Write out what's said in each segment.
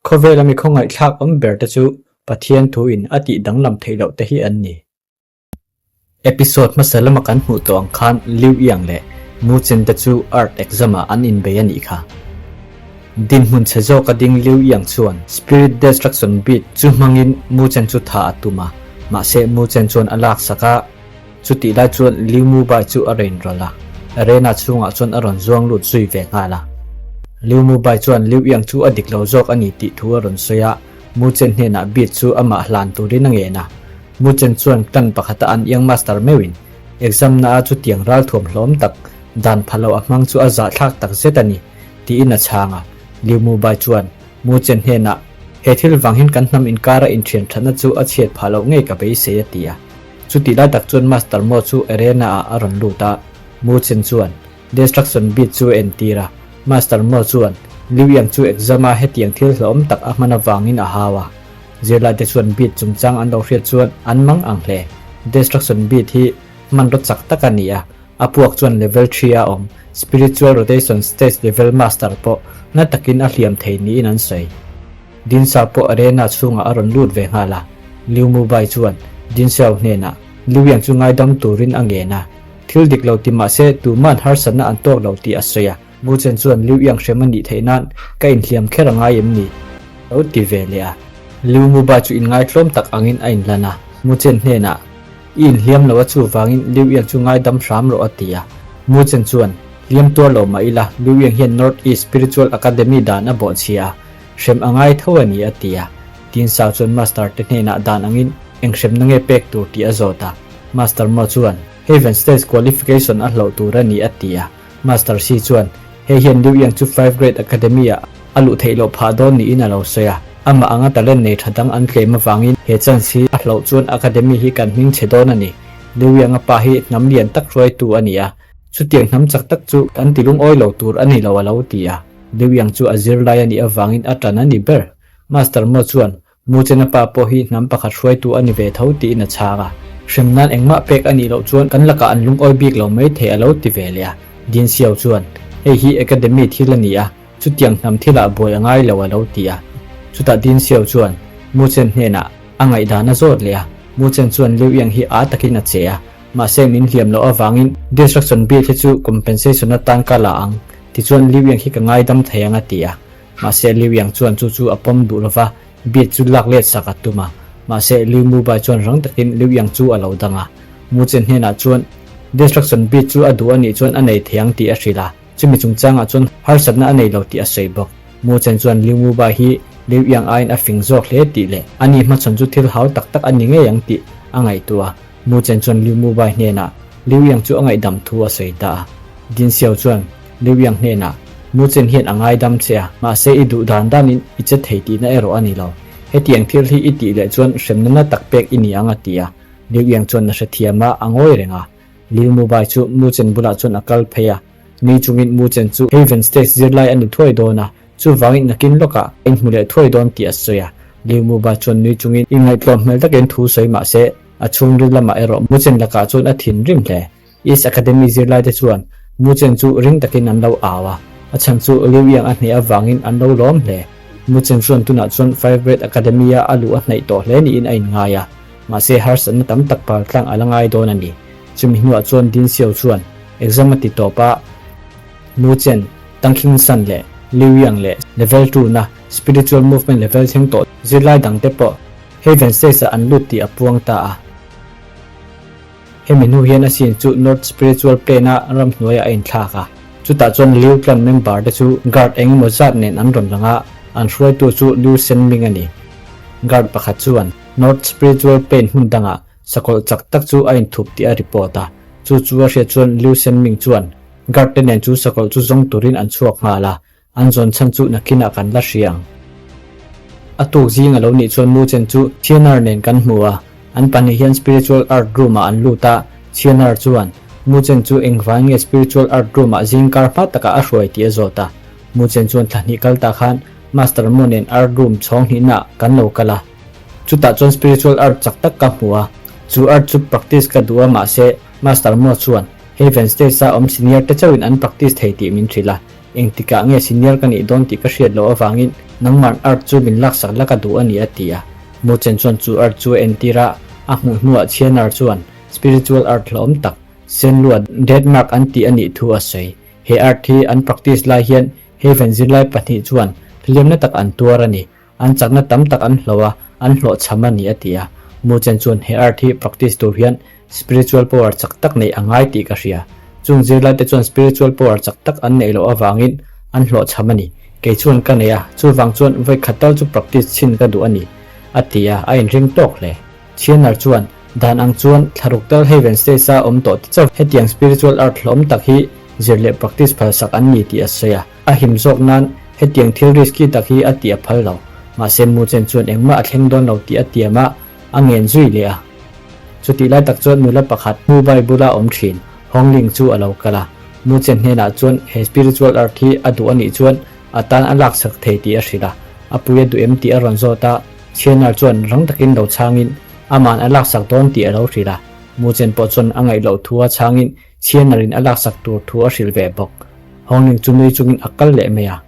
Khawvela mi khawngaihthlak awm ber te chu Pathian thuin a tih danglam theih loh te hi an ni. Episode hmasa lama kan hmuh tawh ang khan Liu Yang leh Mu Chen te chu Art exam ah an inbei a nih kha. Dinhmun chhe zawk a ding Liu Yang chuan Spirit Destruction Beat chu hmangin Mu Chen chu tha a tum a, mahse Mu Chen chuan a laksak a, Chutih lai chuan Liu Mu Bai chu a rain rawlh a, arena chhungah chuan a rawn zuang lut zui ve nghal a. Liu Mu Bai chuan Liu Yang chu a dik lo zawk a ni tih thu a rawn sawi a, Mu Chen hnenah beat chu amah hlan turin a ngen a. Mu Chen chuan clan pakhata an Yang Master meuhin exam na a chutiang ralthuam hlawm tak dan pha lo a hmang chu a zahthlak tak zet a ni tiin a chhang a. Liu Mu Bai chuan Mu Chen hnenah, He thil vang hian kan hnam inkara inthian thatna chu a chhiat phah loh ngei ka beisei a ti a. Chutih lai tak chuan Master Mo chu arena ah a rawn lut a, Mu Chen chuan Destruction Beat chu a entir a. Master Mo chuan Liu Yang chu exam a hetiang thil hlauhawm tak a hman avangin a hau a. Zirlaite chuan beat chungchang an lo hriat chuan an mang ang hle. Destruction Beat hi hmanraw chak tak a ni a, a puak chuan level three a awm, Spiritual Rotation Stage level master pawh na takin a hliam thei niin an sawi. Din Xiao pawh arena chhungah a rawn lut ve nghal a, Liu Mubai chuan Din Xiao hnenah Liu Yang chu ngaidam turin a ngen a, thil dik lo ti mah se tuman harsatna an tawk lo tih a sawi a. Mu Chen chuan Liu Yang hrem a nih theih nan ka inhliam kher a ngai em ni? Lo ti ve leh a. Liu Mubai chu inngaitlawm tak angin a inlan a, Mu Chen hnenah, I inhliam lo a chuvangin Liu Yang chu ngaidam hram rawh a ti a. Mu Chen chuan, Hliam tuar lo mah ila, Liu Yang hian North East Spiritual Academy dan a bawhchhia a, hrem a ngai tho a ni a ti a. Tin Sao chuan Master te hnenah dan angin eng hremna nge pek tur tih a zawt a. Master Mo chuan, Heaven Stage qualification a hlauh tur a ni a ti a. Master Si chuan, Hei hian Liu Yang chu Five Great Academy ah a luh theih loh phah dawn niin a lo sawi a. Amah anga talent nei tha dang an tlem avangin he chance hi a hlauh chuan Academy hi kan hming chhe dawn a ni. Liu Yang a pa hi hnam lian tak hruaitu a ni a. Chutiang hnam chak tak chu kan ti lungawi lo tur a ni lo a lo ti a. Liu Yang chu a zirlai a nih avangin a tan a ni ber. Master Mo chuan, Mu Chena pa pawh hi hnam pakhat hruaitu a ni ve tho tiin a chhang a. Hrem nan engmah pek a nih loh chuan kan lakah an lungawi bik lo mai thei a lo ti ve leh a. Din Xiao chuan, Hei hi Academy thil a ni a, chutiang hnam thilah buai a ngai lo a lo ti a. Chutah Din Xiao chuan Mu Chen hnenah a ngaihdan a zawt leh a. Mu Chen chuan Liu Yang hi aa takin a che a, mahse min hliam loh avangin destruction bill hi chu compensation atan ka la ang, tichuan Liu Yang hi ka ngaidam thei ang a ti a. Mahse Liu Yang chuan chu chu a pawm duh lova, beat chu lak let sak a tum a. Mahse Liu Mubai chuan rang takin Liu Yang chu a lo dang a. Mu Chen hnenah chuan destruction beat chu a duh a nih chuan a nei thei ang tih a hrilh a, chumi chungchangah chuan harsatna a nei lo tih a sawi bawk. Mu Chen chuan Liu Mubai hi Liu Yang aiin a fing zawk hle tih leh a ni hmachhawn chu thil hau tak tak a ni ngei ang tih a ngaihtuah a. Mu Chen chuan Liu Mubai hnenah Liu Yang chu a ngaihdam thu a sawi ta a. Din Xiao chuan Liu Yang hnenah, Mu Chen hian a ngaidam che a, mahse i duh dan danin i che thei tihna erawh a ni lo. Hetiang thil hi i tih leh chuan hremna na tak pek i ni ang a ti a. Liu Yang chuan a hrethiam a, a ngawi reng a. Liu Mubai chu Mu Chen bulah chuan a kal phei a. Ni chungin Mu Chen chu Haven Stage zirlai a ni thuai dawn a, chuvangin nakin lawkah a inhmu leh thuai dawn tih a sawi a. Liu Mubai chuan nui chungin i ngaihtlawm hmel takin thu sawi mahse a chhungril lamah erawh Mu Chen lakah chuan a thinrim hle. East Academy zirlaite chuan Mu Chen chu ring takin an lo au a, a chhan chu Liu Yang a hneh avangin an lo lawm hle. Mu Chen chuan tunah chuan Five Great Academy-a a luh a hnaih tawh hle niin a inngai a, mahse harsatna tam tak paltlang a la ngai dawn a ni. Chumi hnuah chuan Din Xiao chuan exam a ti tawp a, Mu Chen, Tang Khing San leh Liu Yang leh Level Two-na Spiritual Movement level thleng tawh zirlai dangte pawh Haven Stage-ah an lut tih a puang ta a. Hemi hnu hian a scene chu North Spiritual Plane-a ramhnuaiah a inthlak a. Chutah chuan Liu clan member te chu guard eng emaw zat nen an rawn lang a, an hruaitu chu Liu Shenming a ni. Guard pakhat chuan North Spiritual Plane hmun dangah sakawlh chak tak chu a inthup tih a report a. Chu chu a hriat chuan Liu Shenming chuan guard te nen chu sakawlh chu zawng turin an chhuak nghal a, An zawn chhan chu nakinah kan la hria ang. A tuk zing a lo nih chuan Mu Chen chu Thianar nen kan hmu a, an pahnih hian Spiritual Art Room ah an lut a, Thianar chuan Mu Chen chu engvai nge Spiritual Art Room ah zing kar hma takah a hruai tih a zawt a. Mu Chen chuan thla hnih kal ta khan Master Mu nen Art Room chhawng hnihna kan lo kal a, chutah chuan Spiritual Art chak tak ka hmu a, chu art chu practice ka duh a mahse Master Mu chuan Heaven Stage a awm senior te chauhin an practice thei tih min hrilh a, Engtikah nge senior ka nih dawn tih ka hriat loh avangin Nangmah art chu min laksak la ka duh a ni a ti a. Mu Chen chuan chu art chu a entir a, a hmuh hnuah Chhianar chuan spiritual art hlauhawm tak, Senlua death mark an tih a nih thu a sawi. He art hi an practice lai hian Heaven zirlai pahnih chuan hliamna tak an tuar a ni. An chakna tam tak an hloh a, an hlawhchham a ni a ti a. Mu Chen chuan he art hi practice tur hian spiritual power chak tak neih a ngai tih ka hria. Chung zirlaite chuan spiritual power chak tak an neih loh avangin an hlawhchham a ni. Kei chuan ka nei a, chuvang chuan vawi khat tal chu practice chhin ka duh a ni, a ti a, a inring tawk hle. Chhianar chuan, Dan ang chuan thlaruk tal Haven States a awm tawh ti chauh hetiang spiritual art hlawm tak hi zir leh practice phalsak an ni tih a sawi a. A him zawk nan hetiang thil risky tak hi a tih a phal lo. Mahse Mu Chen chuan engmah a thleng dawn lo tih a tiam a, a ngen zui leh a. Chutih lai tak chuan nula pakhat Mu Bai bula awm thin Hong Ling chu a lo kal a. Mu Chen hnenah chuan he spiritual art hi a duh a nih chuan a tan a laksak thei tih a hrilh a. A pui a duh em tih a rawn zawt a. Chhianar chuan rang takin lo chhangin aman a laksak dawn tih a lo hrilh a. Mu Chen pawh chuan a ngaih loh thu a chhangin Chhianarin a laksak tur thu a hrilh ve bawk. Hongling chu nui chungin a kal leh mai a.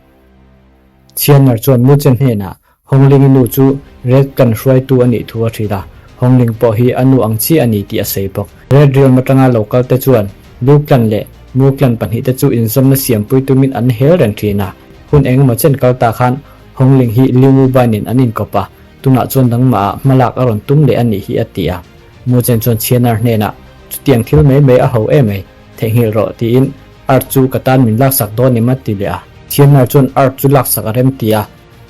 Chhianar chuan Mu Chen hnenah Honglingi nu chu Red Clan hruaitu a nih thu a hrilh a. Hongling pawh hi a nu ang chiah a ni tih a sawi bawk. Red Realm atanga lo kal te chuan Lu Clan leh Mu Clan pahnihte chu inzawmna siampui tumin an hel reng thin a. Hun engemaw chen kal ta khan Hongling hi Liu Mubai nen an inkawp a, tunah chuan nangmahah hmalak a rawn tum leh a nih hi a ti a. Mu Chen chuan Chhianar hnenah, Chutiang thil mai mai a ho em ai, theihnghilh rawh tiin Art chu ka tan min laksak dawn em a ti leh a. Chhianar chuan Art chu laksak a rem ti a,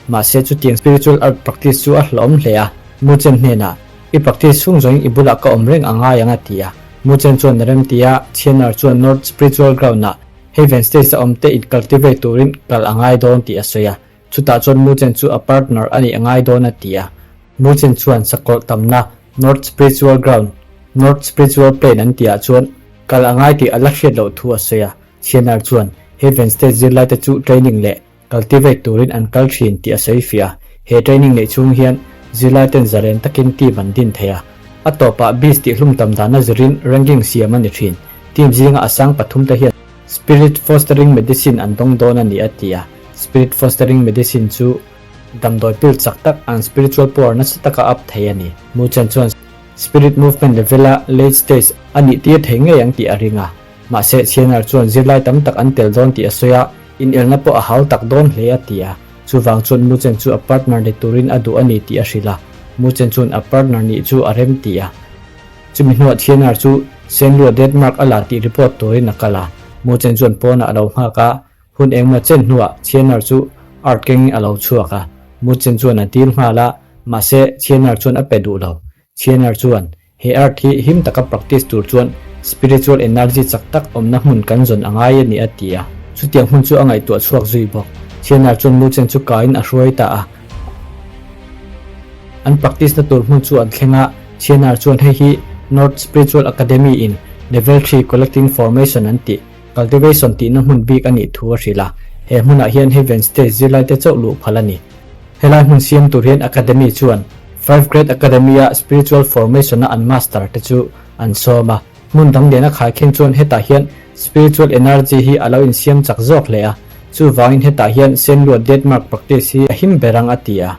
mahse chutiang spiritual art practice chu a hlauhawm hle a. Mu Chen hnenah, I practice chhung zawngin i bulah ka awm reng a ngai ang a ti a. Mu Chen chuan a rem ti a, Chhianar chuan North Spiritual Ground-ah Haven States a awm te in cultivate turin kal a ngai dawn tih a sawi a, chutah chuan Mu Chen chu a partner a nih a ngai dawn a ti a. Mu Chen chuan sakawlh tamna North Spiritual Ground, North Spiritual Plane an tihah chuan kal a ngai tih a la hriat loh thu a sawi a. Chhianar chuan Haven States zirlaite chu training leh cultivate turin an kal thin tih a sawi fiah a, he training neih chhung hian zirlaiten zaren takin team an din thei a. A tawpah beast tihhlum tam dana zirin ranking siam a ni thin. Team zinga a sang pathum te hian Spirit Fostering Medicine an dawng dawn a ni a ti a, Spirit Fostering Medicine chu damdawi pil chak tak an spiritual power nasa taka up thei a ni. Mu Chen chuan Spirit Movement level-a late stage a nih tir thei ngei ang tih a ring a. Mahse, Chhianar chuan zirlai tam tak an tel dawn tih a sawi a, inelna pawh a hau tak dawn hle a ti a. Chuvang chuan Mu Chen chu a partner ni turin a duh a ni tih a hrilh a. Mu Chen chuan a partner nih chu a rem ti a. Chumi hnuah Chhianar chu Senlua death mark a la tih report turin a kal a. Mu Chen chuan pawnah a lo nghak a, hun engmaw chen hnuah Chhianar chu art kengin a lo chhuak a. Mu Chen chuan a dil nghal a, mahse Chhianar chuan a pe duh lo. Chhianar chuan He art hi him taka practice tur chuan spiritual energy chak tak awmna hmun kan zawn a ngai a ni a ti a. Chutiang hmun chu a ngaihtuah chhuak zui bawk. Thianar chuan Mu Chen chu kaiin a hruai ta a. An practice na tur hmun chu an thleng a, Thianar chuan hei hi North Spiritual Academy in Level Three Collecting Formation an tih, Cultivation tihna hmun bik a nih thu a hrilh a. He hmunah hian Heaven Stage zirlaite chauh luh phal a ni. Helai hmun siam tur hian Academy chuan Five Great Academy-a Spiritual Formation-a an master te chu an sawm a. Hmun dang liana khaikhin chuan hetah hian Spiritual Energy hi a lo insiam chak zawk hle a, chuvangin hetah hian Senlua Death Mark practice hi a him ber ang a ti a.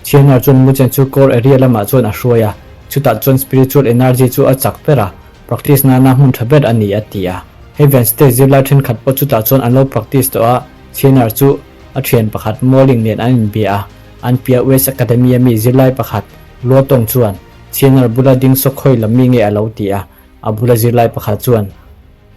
Thianar chuan Muchen chu core area lamah chuan a hruai a, chutah chuan Spiritual Energy chu a chak ber a, practice nana hmun tha ber a ni a ti a. Heaven State zirlai thenkhat pawh chutah chuan an lo practice tawh a, Thianar chu A thian pakhat Mawling nen an inbia a, an piah West Academy a mi zirlai pakhat Luatawng chuan Chhianar bula ding sawk khawi lam mi nge a lo ti a, a bula zirlai pakhat chuan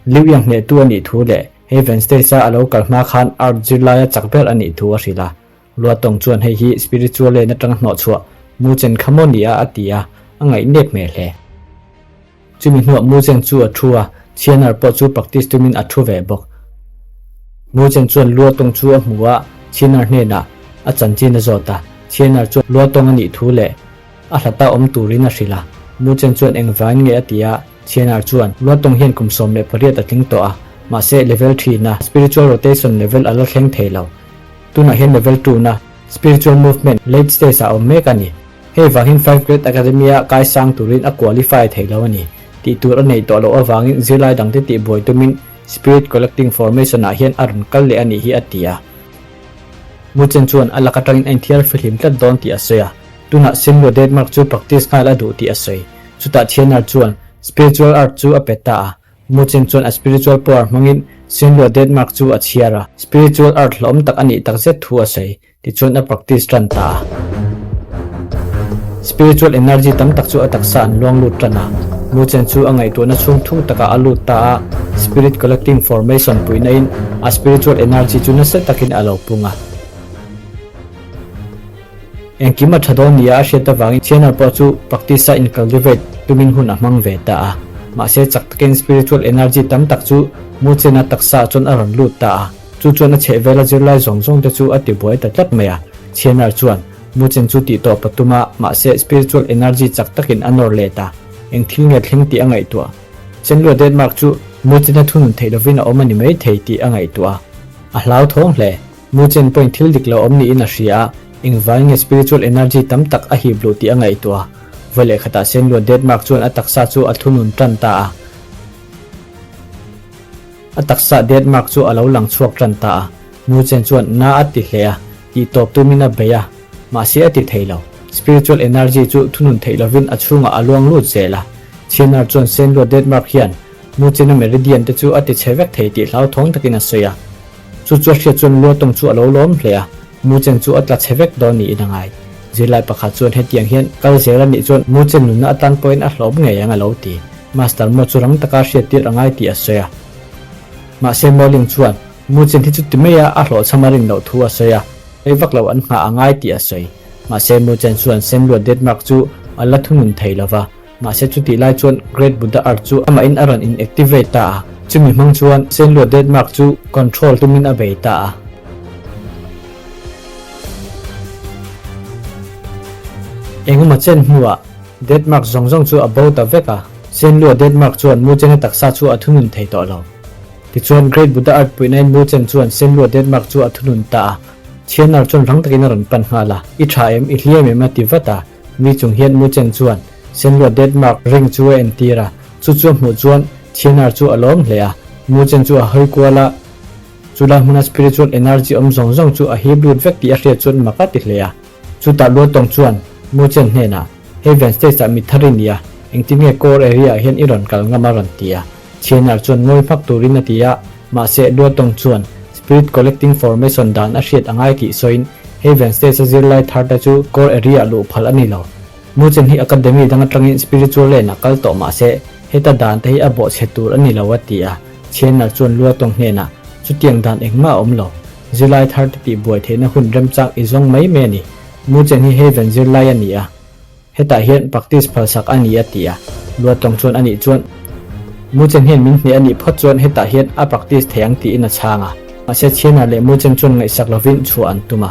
Liu Yang hnehtu a nih thu leh hei Wednesdays a a lo kal hma khan Art zirlaia chak ber a nih thu a hrilh a. Luatawng chuan hei hi spiritual lane atanga hnawhchhuah mu chen kha maw ni a a ti a, a ngaihnep hmel hle. Chumi hnuah Mu Chen chu a thu a, Chhianar pawh chu practice tumin a thu ve bawk. Mu Chen chuan Luo Tawng chu a hmu a, Chhianar hnenah a chanchin a zawt a. Chhianar chuan Luo Tawng a nih thu leh a hlata awm turin a hrilh a. Mu Chen chuan engvangin nge a ti a, Chhianar chuan Luo Tawng hian kum 18 a tling tawh a, mahse level thina spiritual rotation level a la thleng thei lo. Tunah hian level two na spiritual movement late stage ah a awm mek a ni. Hei vangin Five Great Academy-a kai sang turin a qualify thei lo a ni. Tih tur a neih tawh loh avangin zirlai dangte tihbuai tumin Spirit Collecting Formation-ah hian a rawn kal leh a nih hi a ti a. Mu Chen chuan a lak atangin a inthiar fihlim tlat dawn tih a sawi a. Tunah Sinlua Death Mark chu practice nghal a duh tih a sawi. Chutah Thianar chuan spiritual art chu a pe ta a. Mu Chen chuan a spiritual power hmangin Sinlua Death Mark chu a chhiar a. Spiritual art hlawm tak a nih takzet thu a sawi. Tichuan a practice tan ta a. Spiritual energy tam tak chu a taksa an luang lut tan a. Mu Chen chu a ngaihtuahna chhung thung takah a lut ta a, Spirit collecting formation puihna in a spiritual energy chu nasa takin a lo pung a. Engkim a tha dawn nia a hriat avangin Thianar pawh chu practice a incultivate tumin hun a hmang ve ta a. Mahse chak takin spiritual energy tam tak chu Mu Chen-a taksa ah chuan a rawn lut ta a. Chu chuan a chhehvela zirlai zawng zawng te chu a tibuai ta tlat mai a. Chhianar chuan Muchen chu tih tawp a tum a, mahse spiritual energy chak takin a nawr let a. Eng thil nge thleng tih a ngaihtuah. Chenlua Denmark chu Muchen-a thunun theih lovin a awm a ni mai thei tih a ngaihtuah a. A hlauthawng hle. Muchen pawhin thil dik lo awm niin a hria a, engvai nge spiritual energy tam tak a hip luh tih a ngaihtuah. Vawi leh khatah Chenlua Denmark chuan a taksa chu a thunun tan ta a. A taksa death mark chu a lo lang chhuak tan ta a, Mu Chen chuan na a ti hle a, tih tawp tumin a bei a, mahse a ti thei lo. Spiritual energy chu thunun theih lovin a chhungah a luang lut zel a. Chhianar chuan Senlua death mark hian Mu Chen-a meridian te chu a ti chhe vek thei tih hlauthawng takin a sawi a. Chu chu a hriat chuan Luo Tawng chu a lo lawm hle a, Mu Chen chu a tla chhe vek dawn niin a ngai. Zirlai pakhat chuan hetiang hian kal zel a nih chuan Mu Chen nunna atan pawhin a hlawm ngei ang a lo ti. Master Mo chu rang taka hriattir a ngai tih a sawi a. Mahse Mo Ling chuan Mu Chen hi chu ti mai a a hlawhchham a rin loh thu a sawi a, rei vak lo an nghah a ngai tih a sawi. Mahse Mu Chen chuan Senluat Death Mark chu a la thunun thei lo va. Mahse chutih lai chuan Great Buddha Earth chu amahin a rawn in-activate ta a, chumi hmang chuan Senlua Death Mark chu control tumin a bei ta a. Engemaw chen hnuah Death Mark zawng zawng chu a bo ta vek a, Senlua Death Mark chuan Mu Chena taksa chu a thunun thei tawh lo. Tichuan Great Buddha Earth puihnain Mu Chen chuan Senlua Death Mark chu a thunun ta a, Thianar chuan rang takin a rawn pan nghal a, I tha em, i hliam em a ti vat a. Mi chung hian Mu Chen chuan Senlua Death Mark ring chu a entir a, chu chu a hmuh chuan Thianar chu a lawm hle a. Mu Chen chu a hawi kual a, chulai hmuna spiritual energy awm zawng zawng chu a hip lut vek tih a hriat chuan mak a ti hle a. Chutah Luo Tawng chuan Mu Chen hnenah, Hei Van Stage ah mi thar i ni a, engtin nge core area ah hian i rawn kal ngam a rawn ti a. Thianar chuan ngawi hmak turin a ti a, mahse Luo Tawng chuan Spirit Collecting Formation dan a hriat a ngai tih sawiin Haven Stage a zirlai thar te chu core area luh phal a ni lo. Muchen hi academy dang atangin spiritual lane ah kal tawh mahse heta dan te hi a bawhchhe tur a ni lo a ti a, Thianar chuan Luo Tawng hnenah chutiang dan engmah a awm lo. Zirlai thar te tih buai theihna hun remchang i zawng mai mai a ni. Muchen hi Haven zirlai a ni a. Hetah hian practice phalsak a ni a ti a, Luatawng chuan anih chuan Muchen hian min hneh a nih phawt chuan hetah hian a practice thei ang tiin a chhang a. Mahse Chhiana leh Muchen chuan ngaihsak lovin chhuah an tum a.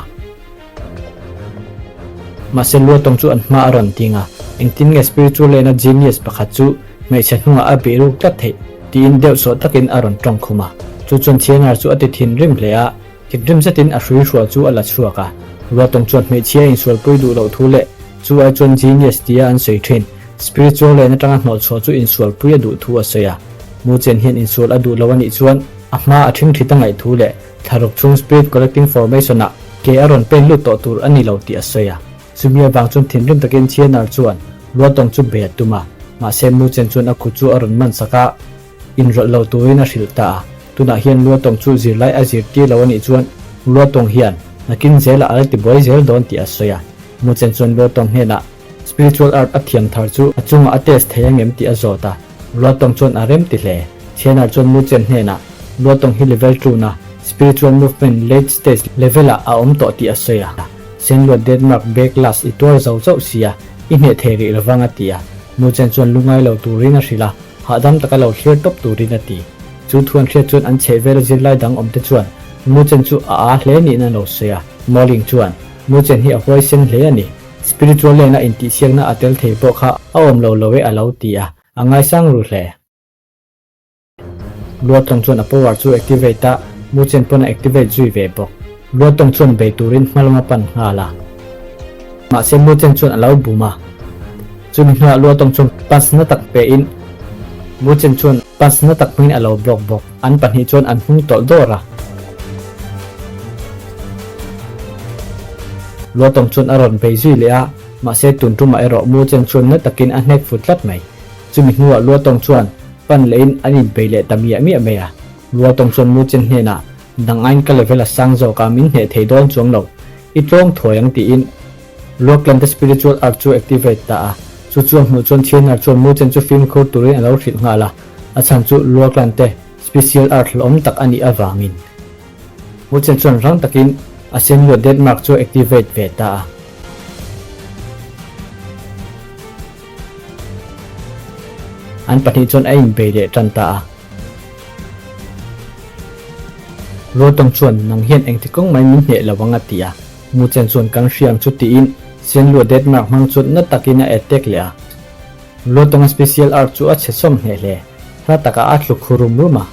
Mahse Luatawng chu an hma a rawn ding a, engtin nge spiritual lane a genius pakhat chu hmeichhe hnungah a bih ruk tlat theih tiin deuhsawh takin a rawn tawng khum a. Chu chuan Chhiana chu a ti thinrim hle a. Thinrim zetin a hrui hrual chu a la chhuak a, Ruatawng chuan hmeichhia insualpui duh loh thu leh chu ai chuan genius tia an sawi thin, spiritual lane atanga hnawhchhuah chu insualpui a duh thu a sawi a. Mu Chen hian insual a duh lo a nih chuan a hma a thingthit a ngaih thu leh thlaruk chhung spirit collecting formation ah ke a rawn pen lut tawh tur a ni lo tih a sawi a. Chumi avang chuan thinrim takin Chianar chuan Ruatawng chu be a tum a, mahse Mu Chen chuan a kut chu a rawn man sak a. Inrawlh lo turin a hrilh ta a, tunah hian Luatawng chu zirlai a zirtir lo a nih chuan Luatawng hian nakin zelah a la tibuai zel dawn tih a sawi a. Muchen chuan Luatawng hnenah spiritual art a thiam thar chu a chungah a test thei angem tih a zawt a, Luatawng chuan a rem ti hle. Thianar chuan Muchen hnenah Luatawng hi level tuna spiritual movement late stage level-ah a awm tawh tih a sawi a. Senluat Denmark back last i tuar zo chauh sia, i hneh thei rih lovang a ti a. Muchen chuan lungai lo turin a hrilh a. Hahdam taka lo thlir tawp turin a ti. Chu thu an hriat chuan an chheh vela zirlai dang awmte chuan Mu Chen chu a aa hle niin an lo sawi a. Mo Ling chuan, Mu Chen hi a huaisen hle a ni. Spiritual lane a intihsiakna a tel thei pawh kha a awm lo lo e a lo ti a, a ngaisang ru hle. Luatawng chuan a power chu activate a, Mu Chen pawn a activate zui ve bawk. Luatawng chuan bei turin hma lam a pan nghal a. Mahse Mu Chen chuan a lo bum a. Chumi hnuah Luatawng chuan punch na tak pe in Mu Chen chuan punch na tak hmangin a lo block bawk. An pahnih chuan an hnung tawlh dawr a. Luatawng chuan a rawn bei zui leh a, mahse tun tumah erawh Mu Chen chuan na takin a hnek fu tlat mai. Chumi hnuah Luatawng chuan pan lehin an inbei leh ta miah miah mai a. Luatawng chuan Mu Chen hnenah, Dang aiin ka level a sang zawk a, min hneh thei dawn chuang lo. I tlawm thuai ang tiin Luaklan te spiritual art chu activate ta a. Chu chu a hmuh chuan Thianar chuan Mu Chen chu fimkhur turin a lo hrilh nghal a, a chhan chu Luaklan te special art hlawm tak a nih avangin. Mu Chen chuan rang takin a senluat death mark chu activate ve ta a. An pahnih chuan a inbei leh tan ta a. Ruatawng chuan nang hian engti kawng mai min hneh lo ang a ti a. Mu Chen chuan kan hriang chu tiin senluat death mark hmang chuan na takin a attack leh a. Luatawnga special art chu a chhe sawm hneh hle. Hla takah a tlu khu rum rum a.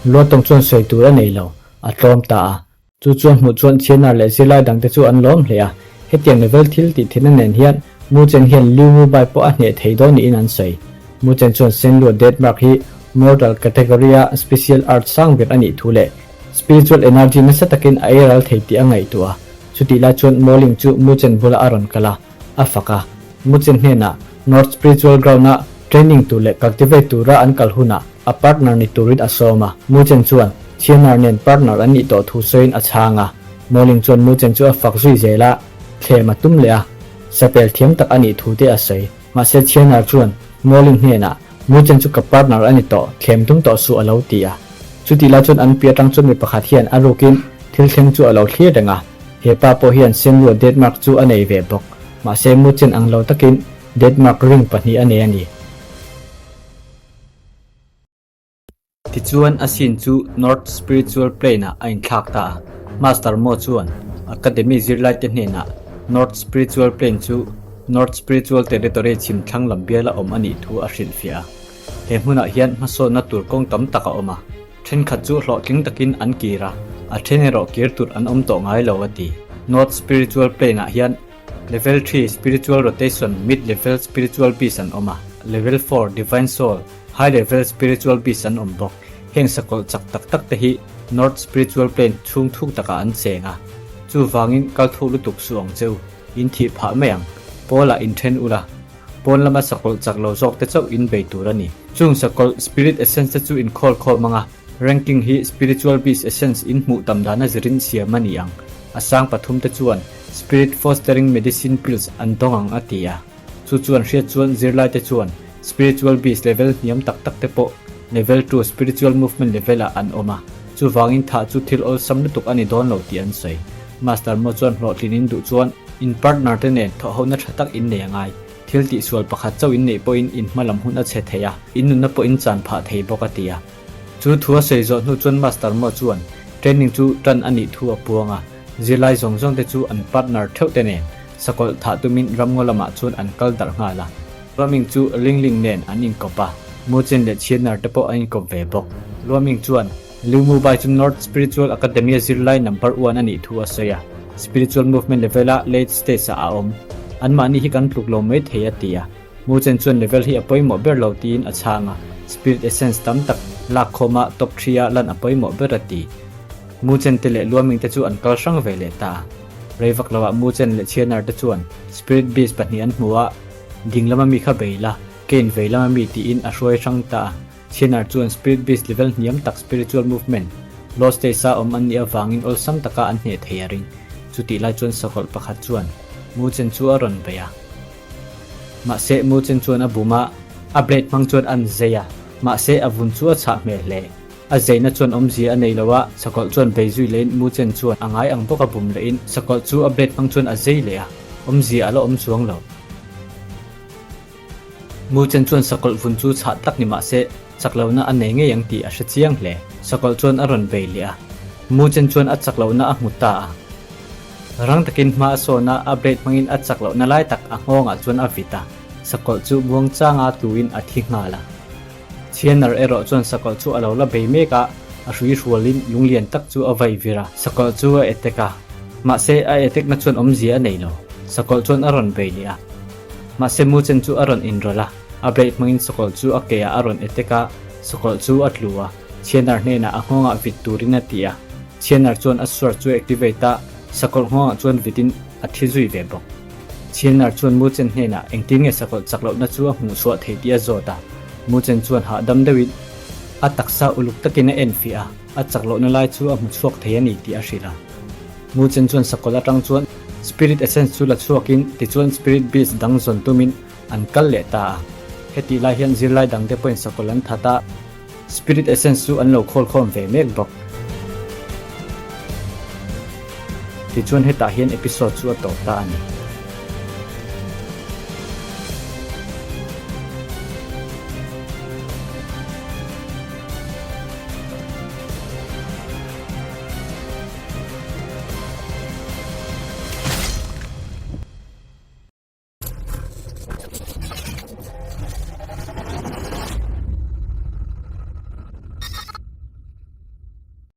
Luatawng chuan sawi tur a nei lo, a tlawm ta a. Chu chuan hmuh chuan Chianar leh zirlai dangte chu an lawm hle a. Hetiang level thil tih theihna nen hian Mu Chen hian Liu Mu Bai pawh a hneh thei dawn niin an sawi. Mu Chen chuan Senlua Death Mark hi Mortal category-a special art sang ber a nih thu leh spiritual energy nasa takin a ei ral thei tih a ngaihtuah a. Chutih lai chuan Mo Ling chu Mu Chen bulah a rawn kal a. a fak a. Muchen hnenah North Spiritual Ground-a training tur leh cultivate tura an kal hunah a partner ni turin a sawm a. Muchen chuan Thianar nen partner an nih tawh thu sawiin a chhang a. Mawling chuan Muchen chu a fak zui zel a, thlem a tum leh a, sapel thiam tak a nih thu te a sawi. Mahse Thianar chuan Mawling hnenah Muchen chu ka partner a ni tawh, thlem tum tawh suh a lo ti a. Chutih lai chuan an pi atang chuan mi pakhat hian a rukin thil thleng chu a lo thlir reng a. He pa pawh hian Senlua death mark chu a nei ve bawk. Mahse Muchen ang lo takin death mark ring pahnih a nei a ni. Tichuan a scene chu North Spiritual Plane-ah a inthlak ta a. Master Mo chuan Academy zirlaite hnenah North Spiritual Plane chu North Spiritual Territory chhim thlang lam biala awm a nih thu a hrilhfiah a. He hmunah hian hmasawnna tur kawng tam tak a awm a, thenkhat chu hlawhtling takin an kir a, a then erawh kir tur an awm tawh ngai lo a ti. North Spiritual Plane-ah hian Level 3 Spiritual Rotation Mid Level Spiritual Beast an awm a, Level 4 Divine Soul High Level Spiritual Beast an awm bawk. Heng sakawlh chak tak tak te hi North Spiritual Plane chhung thuk takah an cheng a, chuvangin kal thuk lutuk suh ang che u. In thih phah mai ang. Pawl-ah inthen ula, pawn lama sakawlh chak lo zawk te chauh in bei tur a ni. Chung sakawlh Spirit Essence te chu in khawl khawm ang a, ranking hi Spiritual Beast Essence in hmuh tam dana zirin siam a ni ang. A sang pathum te chuan Spirit Fostering Medicine Pills an dawng ang a ti a. Chu chuan hriat chuan zirlai te chuan Spiritual Beast level hniam tak tak te pawh Level 2 Spiritual Movement level ah an awm a, chuvangin thah chu thil awlsam lutuk a ni dawn lo tih an sawi. Master Mo chuan hlawhtlin in duh chuan in partner te nen thawhhona tha tak in nei a ngai. Thil tihsual pakhat chauh in neih pawhin in hma lam hun a chhe thei a, in nunna pawh in chan phah thei bawk a ti a. Chu thu a sawi zawh hnu chuan Master Mo chuan training chu tan a nih thu a puang a, zirlai zawng zawng te chu an partner theuh te nen sakawlh thah tumin ramngaw lamah chuan an kal darh nghal a. Luaming chu Lingling nen an inkawp a, Muchen leh Chhianar te pawh an inkawp ve bawk. Luaming chuan Liu Mubai chu North Spiritual Academy-a zirlai number one a nih thu a sawi a, spiritual movement level-a late stage-ah a awm. Anmahni hi kan tluk lo mai thei a ti a. Muchen chuan level hi a pawimawh ber lo tiin a chhang a, spirit essence tam tak lakkhawma top three-a lan a pawimawh ber a ti. Muchen te leh Luaming te chu an kal hrang ve leh ta a. Rei vak loah Muchen leh Chhianar te chuan spirit beast pahnih an hmu a, Ding lama mi kha bei la, Kane vei lama mi tiin a hruai hrang ta a. Chhianar chuan Spirit Beast level hniam tak spiritual movement, low stage-a awm an nih avangin awlsam taka an hneh thei a ring. Chutih lai chuan sakawlh pakhat chuan Muchen chu a rawn bei a. Mahse Muchen chuan a bum a, a blade hmang chuan an zei a, mahse a vun chu a chhah hmel hle. A zeina chuan awmzia a nei lo a, sakawlh chuan bei zui lehin Muchen chuan a ngai ang bawk a bum lehin sakawlh chu a blade hmang chuan a zei leh a, awmzia a la awm chuang lo. Muchen chuan sakawlh vun chu chhah tak ni mah se, chak lohna a nei ngei ang tih a hre chiang hle. Sakawlh chuan a rawn bei leh a, Muchen chuan a chak lohna a hmu ta a. Rang takin hma a sawn a, a blade hmangin a chak lohna lai tak a nghawngah chuan a vit a, sakawlh chu muangchanga tluin a thi nghal a. Chhianar erawh chuan sakawlh chu a lo la bei mek a, a hrui hrualin lunglian tak chu a vai vir a, sakawlh chu a etek a. Mahse, a etekna chuan awmzia a nei lo. Sakawlh chuan a rawn bei leh a. Mahse, Muchen chu a rawn inrawlh a, a blade hmangin sakawlh chu a keah a rawn etek a, sakawlh chu a tlu a. Chhianar hnenah a nghawngah vit turin a ti a. Chhianar chuan a sword chu a activate a, sakawlh nghawngah chuan vitin. A thi zui ve bawk. Chhiannar chuan Muchen hnenah engtin nge sakawlh chak lohna chu a hmuh chhuah thei tih a zawt a. Muchen chuan hahdam deuhin a taksa uluk takin a enfiah a, a chak lohna lai chu a hmu chhuak thei a ni tih a hrilh a. Muchen chuan sakawlh atang chuan Spirit Essence chu la chhuakin tichuan Spirit Beast dang zawn tumin an kal leh ta a. Hetih lai hian zirlai dangte pawhin sakawlh an that a. Spirit Essence chu an lo khawlkhawm ve mek bawk. Tichuan hetah hian episode chu a tawp ta a ni.